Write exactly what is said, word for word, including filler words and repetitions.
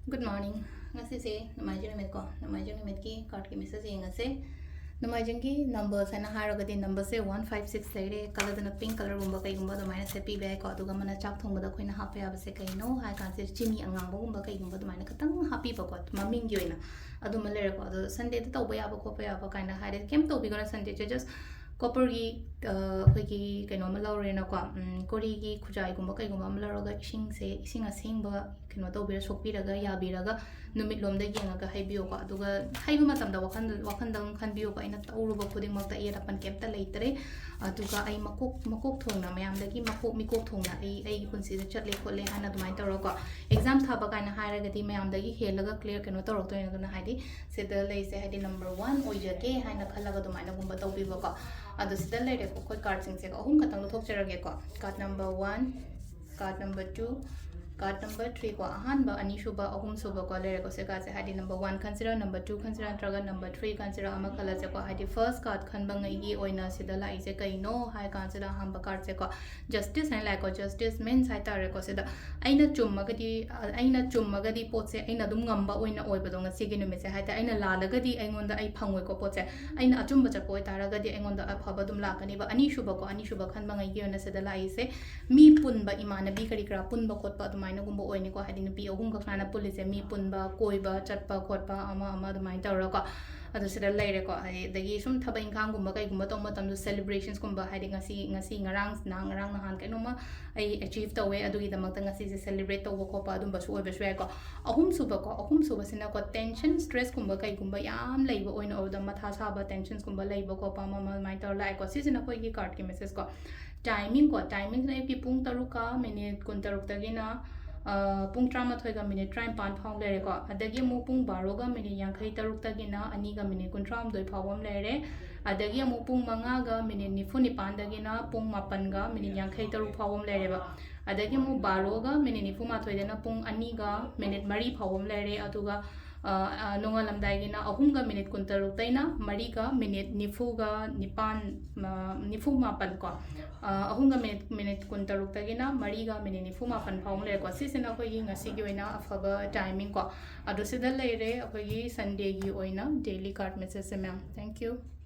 Good morning. ꯉꯁꯤꯁꯦ ꯅꯣꯡꯃꯥꯏꯖꯤꯡ ꯅꯨꯃꯤꯠꯀꯣ, ꯅꯣꯡꯃꯥꯏꯖꯤꯡ ꯅꯨꯃꯤꯠꯀꯤ cardꯀꯤ message ꯌꯦꯡꯉꯁꯦ. ꯅꯣꯡꯃꯥꯏꯖꯤꯡꯒꯤ numbers ꯍꯥꯏꯅ ꯍꯥꯏꯔꯒꯗꯤ numberꯁꯦ one five six ꯂꯩꯔꯦ, ꯈꯜꯂꯗꯅ pink colourꯒꯨꯝꯕ ꯀꯩꯒꯨꯝꯕ ꯑꯗꯨꯃꯥꯏꯅ ꯁꯦꯠꯄꯤꯕ ꯌꯥꯏꯀꯣ. ꯑꯗꯨꯒ ꯃꯅꯥ ꯆꯥꯛ ꯊꯣꯡꯕꯗ ꯑꯩꯈꯣꯏꯅ ꯍꯥꯞꯄ ꯌꯥꯕꯁꯦ ꯀꯩꯅꯣ ꯍꯥꯏ ꯀꯥꯟꯁꯤꯗ ꯆꯤꯅꯤ ꯑꯉꯥꯡꯕꯒꯨꯝꯕ ꯀꯩꯒꯨꯝꯕ ꯑꯗꯨꯃꯥꯏꯅ ꯈꯤꯇꯪ ꯍꯥꯞꯄꯤꯕꯀꯣ, ꯃꯃꯤꯡꯒꯤ ꯑꯣꯏꯅ ꯑꯗꯨꯃ ꯂꯩꯔꯦꯀꯣ. ꯑꯗꯣ Sundayꯗ ꯇꯧꯕ ꯌꯥꯕ ꯈꯣꯠꯄ ꯌꯥꯕ ꯀꯥꯏꯅ ꯍꯥꯏꯔꯦ, ꯀꯩꯝ ꯇꯧꯕꯤꯒꯅꯣ Sundayꯁꯦ. Just copperꯒꯤ ꯑꯩꯈꯣꯏꯒꯤ ꯀꯩꯅꯣ ꯑꯃ ꯂꯧꯔꯦꯅꯀꯣ, ꯀꯣꯔꯤꯒꯤ ꯈꯨꯖꯥꯏꯒꯨꯝꯕ ꯀꯩꯒꯨꯝꯕ ꯑꯃ ꯂꯧꯔꯒ ꯏꯁꯤꯡꯁꯦ, ꯏꯁꯤꯡ ꯑꯁꯦꯡꯕ ꯀꯩꯅꯣ ꯇꯧꯕꯤꯔ, ꯁꯣꯛꯄꯤꯔꯒ, ꯌꯥꯕꯤꯔꯒ ꯅꯨꯃꯤꯠꯂꯣꯝꯗ ꯌꯦꯡꯉꯒ ꯍꯩꯕꯤꯌꯨꯀꯣ. ꯑꯗꯨꯒ ꯍꯩꯕ ꯃꯇꯝꯗ ꯋꯥꯈꯜ, ꯋꯥꯈꯜꯗꯪ ꯈꯟꯕꯤꯌꯨꯀꯣ, ꯑꯩꯅ ꯇꯧꯔꯨꯕ ꯈꯨꯗꯤꯡꯃꯛꯇ ꯑꯌꯦꯠ ꯑꯄꯟ ꯀꯩꯝꯇ ꯂꯩꯇ꯭ꯔꯦ. ꯑꯗꯨꯒ ꯑꯩ ꯃꯀꯣꯛ, ꯃꯀꯣꯛ ꯊꯣꯡꯅ ꯃꯌꯥꯝꯗꯒꯤ ꯃꯀꯣꯛ, ꯃꯤꯀꯣꯛ ꯊꯣꯡꯅ ꯑꯩ ꯑꯩꯒꯤ ꯄꯨꯟꯁꯤꯗ ꯆꯠꯂꯦ ꯈꯣꯠꯂꯦ ꯍꯥꯏꯅ ꯑꯗꯨꯃꯥꯏꯅ ꯇꯧꯔꯒꯀꯣ. Exam ꯊꯥꯕ ꯀꯥꯏꯅ ꯍꯥꯏꯔꯒꯗꯤ ꯃꯌꯥꯝꯗꯒꯤ ꯍꯦꯜꯂꯒ clear ꯀꯩꯅꯣ ꯇꯧꯔꯛꯇꯣꯏꯅꯦ. ꯑꯗꯨꯅ ꯍꯥꯏꯗꯤ ꯁꯤꯗ ꯂꯩꯁꯦ ꯍꯥꯏꯗꯤ number one ꯑꯣꯏꯖꯒꯦ ꯍꯥꯏꯅ ꯈꯜꯂꯒ ꯑꯗꯨꯃꯥꯏꯅꯒꯨꯝꯕ ꯇꯧꯕꯤꯕꯀꯣ. ꯑꯗꯣ ꯁꯤꯗ ꯂꯩꯔꯦꯀꯣ, ꯑꯩꯈꯣꯏ cardꯁꯤꯡꯁꯦꯀꯣ, ꯑꯍꯨꯝ ꯈꯛꯇꯪ ꯂꯧꯊꯣꯛꯆꯔꯒꯦꯀꯣ. Card number one, card number two, card number three ꯀꯣ, ꯑꯍꯥꯟꯕ, ꯑꯅꯤꯁꯨꯕ, ꯑꯍꯨꯝꯁꯨꯕ ꯀꯣ ꯂꯩꯔꯦꯀꯣ. ꯁꯤ cardꯁꯦ ꯍꯥꯏꯗꯤ number one ꯈꯟꯁꯤꯔ, number two ꯈꯟꯁꯤꯔ, ꯅꯠꯇ꯭ꯔꯒ number three ꯈꯟꯁꯤꯔ ꯑꯃ ꯈꯜꯂꯁꯦꯀꯣ. ꯍꯥꯏꯗꯤ first card ꯈꯟꯕꯉꯩꯒꯤ ꯑꯣꯏꯅ ꯁꯤꯗ ꯂꯥꯛꯏꯁꯦ ꯀꯩꯅꯣ ꯍꯥꯏ ꯀꯥꯟꯁꯤꯗ ꯑꯍꯥꯟꯕ cardꯁꯦꯀꯣ, Justice ꯍꯥꯏꯅ ꯂꯥꯛꯑꯦꯀꯣ. Justice means ꯍꯥꯏ ꯇꯥꯔꯦꯀꯣ, ꯁꯤꯗ ꯑꯩꯅ ꯆꯨꯝꯃꯒꯗꯤ, ꯑꯩꯅ ꯆꯨꯝꯃꯒꯗꯤ ꯄꯣꯠꯁꯦ ꯑꯩꯅ ꯑꯗꯨꯝ ꯉꯝꯕ ꯑꯣꯏꯅ ꯑꯣꯏꯕꯗꯣ ꯉꯁꯤꯒꯤ ꯅꯨꯃꯤꯠꯁꯦ ꯍꯥꯏ ꯇꯥꯔꯦ. ꯑꯩꯅ ꯂꯥꯜꯂꯒꯗꯤ ꯑꯩꯉꯣꯟꯗ ꯑꯩ ꯐꯪꯉꯣꯏꯀꯣ ꯄꯣꯠꯁꯦ. ꯑꯩꯅ ꯑꯆꯨꯝꯕ ꯆꯠꯄ ꯑꯣꯏꯇꯥꯔꯒꯗꯤ ꯑꯩꯉꯣꯟꯗ ꯑꯐꯕ ꯑꯗꯨꯝ ꯂꯥꯛꯀꯅꯤꯕ. ꯑꯅꯤꯁꯨꯕꯀꯣ, ꯑꯅꯤꯁꯨꯕ ꯈꯟꯕꯉꯩꯒꯤ ꯑꯣꯏꯅ ꯁꯤꯗ ꯂꯥꯛꯏꯁꯦ ꯃꯤ ꯄꯨꯟꯕ, ꯏꯃꯥꯟꯅꯕꯤ ꯀꯔꯤ ꯀꯔꯥ ꯄꯨꯟꯕ ꯈꯣꯠꯄ ꯑꯗꯨꯃꯥꯏꯅꯒꯨꯝꯕ ꯑꯣꯏꯅꯤꯀꯣ. ꯍꯥꯏꯗꯤ ꯅꯨꯄꯤ ꯑꯍꯨꯝꯈꯛ ꯁꯨꯃꯥꯏꯅ ꯄꯨꯜꯂꯤꯁꯦ, ꯃꯤ ꯄꯨꯟꯕ, ꯀꯣꯏꯕ ꯆꯠꯄ ꯈꯣꯠꯄ, ꯑꯃ ꯑꯃ ꯑꯗꯨꯃꯥꯏꯅ ꯇꯧꯔꯒꯀꯣ. ꯑꯗꯣ ꯁꯤꯗ ꯂꯩꯔꯦꯀꯣ. ꯍꯥꯏꯗꯤ ꯑꯗꯒꯤ ꯁꯨꯝ ꯊꯕꯛ ꯏꯪꯈꯥꯡꯒꯨꯝꯕ ꯀꯩꯒꯨꯝꯕ ꯇꯧꯕ ꯃꯇꯝꯗ celebrationsꯀꯨꯝꯕ, ꯍꯥꯏꯗꯤ ꯉꯁꯤ, ꯉꯁꯤ ꯉꯔꯥꯡ, ꯅꯍꯥꯟ, ꯉꯔꯥꯡ ꯅꯍꯥꯟ ꯀꯩꯅꯣꯝꯃ ꯑꯩ achieve ꯇꯧꯋꯦ, ꯑꯗꯨꯒꯤꯗꯃꯛꯇ ꯉꯁꯤꯁꯦ celebrate ꯇꯧꯕ ꯈꯣꯠꯄ ꯑꯗꯨꯝꯕꯁꯨ ꯑꯣꯏꯕꯁꯨ ꯌꯥꯏꯀꯣ. ꯑꯍꯨꯝꯁꯨꯕꯀꯣ, ꯑꯍꯨꯝꯁꯨꯕꯁꯤꯅꯀꯣ, tension, stressꯀꯨꯝꯕ ꯀꯩꯒꯨꯝꯕ ꯌꯥꯝ ꯂꯩꯕ ꯑꯣꯏꯅ ꯑꯣꯏꯕꯗ, ꯃꯊꯥ ꯁꯥꯕ, tensionsꯀꯨꯝꯕ ꯂꯩꯕ ꯈꯣꯠꯄ ꯑꯃ ꯑꯃ ꯑꯗꯨꯃꯥꯏꯅ ꯇꯧꯔ ꯂꯥꯛꯑꯦꯀꯣ. ꯁꯤꯁꯤꯅ ꯑꯩꯈꯣꯏꯒꯤ cardꯀꯤ messageꯀꯣ. Timingꯀꯣ, timingꯁꯤꯅ ꯑꯌꯨꯛꯀꯤ ꯄꯨꯡ ꯇꯔꯨꯛꯀ minute ꯀꯨꯟꯇꯔꯨꯛꯇꯒꯤꯅ, ꯑ, ꯄꯨꯡ ꯇꯔꯥꯃꯥꯊꯣꯏꯒ minute ꯇꯔꯥꯅꯤꯄꯥꯟ ꯐꯥꯎ ꯂꯩꯔꯦꯀꯣ. ꯑꯗꯒꯤ ꯑꯃꯨꯛ ꯄꯨꯡ ꯕꯥꯔꯣꯒ minute ꯌꯥꯡꯈꯩ ꯇꯔꯨꯛꯇꯒꯤꯅ ꯑꯅꯤꯒ minute ꯀꯨꯟꯊ꯭ꯔꯥꯍꯨꯝꯗꯣꯏ ꯐꯥꯎꯕ ꯑꯃ ꯂꯩꯔꯦ. ꯑꯗꯒꯤ ꯑꯃꯨꯛ ꯄꯨꯡ ꯃꯉꯥꯒ minute ꯅꯤꯐꯨ ꯅꯤꯄꯥꯟꯗꯒꯤꯅ ꯄꯨꯡ ꯃꯥꯄꯟꯒ minute ꯌꯥꯡꯈꯩ ꯇꯔꯨꯛ ꯐꯥꯎꯕ ꯑꯃ ꯂꯩꯔꯦꯕ. ꯑꯗꯒꯤ ꯑꯃꯨꯛ ꯕꯥꯔꯣꯒ minute ꯅꯤꯐꯨ ꯃꯥꯊꯣꯏꯗꯅ ꯄꯨꯡ ꯑꯅꯤꯒ minute ꯃꯔꯤ ꯐꯥꯎꯕ ꯑꯃ ꯂꯩꯔꯦ. ꯑꯗꯨꯒ ꯑ, ꯑ, ꯅꯣꯡꯉꯥꯜꯂꯝꯗꯥꯏꯒꯤꯅ ꯑꯍꯨꯝꯒ ꯃꯤꯅꯤꯠ ꯀꯨꯟꯇꯔꯨꯛꯇꯩꯅ ꯃꯔꯤꯒ ꯃꯤꯅꯤꯠ ꯅꯤꯐꯨꯒ ꯅꯤꯄꯥꯟ, ꯑ, ꯅꯤꯐꯨ ꯃꯥꯄꯟ ꯀꯣ꯫ ꯑ, ꯑꯍꯨꯝꯒ ꯃꯤꯅꯤꯠ, ꯃꯤꯅꯤꯠ ꯀꯨꯟꯇꯔꯨꯛꯇꯒꯤꯅ ꯃꯔꯤꯒ ꯃꯤꯅꯤꯠ ꯅꯤꯐꯨ ꯃꯥꯄꯟ ꯐꯥꯎ ꯂꯩꯔꯦꯀꯣ꯫ ꯁꯤꯁꯤꯅ ꯑꯩꯈꯣꯏꯒꯤ ꯉꯁꯤꯒꯤ ꯑꯣꯏꯅ ꯑꯐꯕ timing ꯀꯣ꯫ ꯑꯗꯣ ꯁꯤꯗ ꯂꯩꯔꯦ ꯑꯩꯈꯣꯏꯒꯤ Sundayꯒꯤ ꯑꯣꯏꯅ daily card message say, ma'am. Thank you.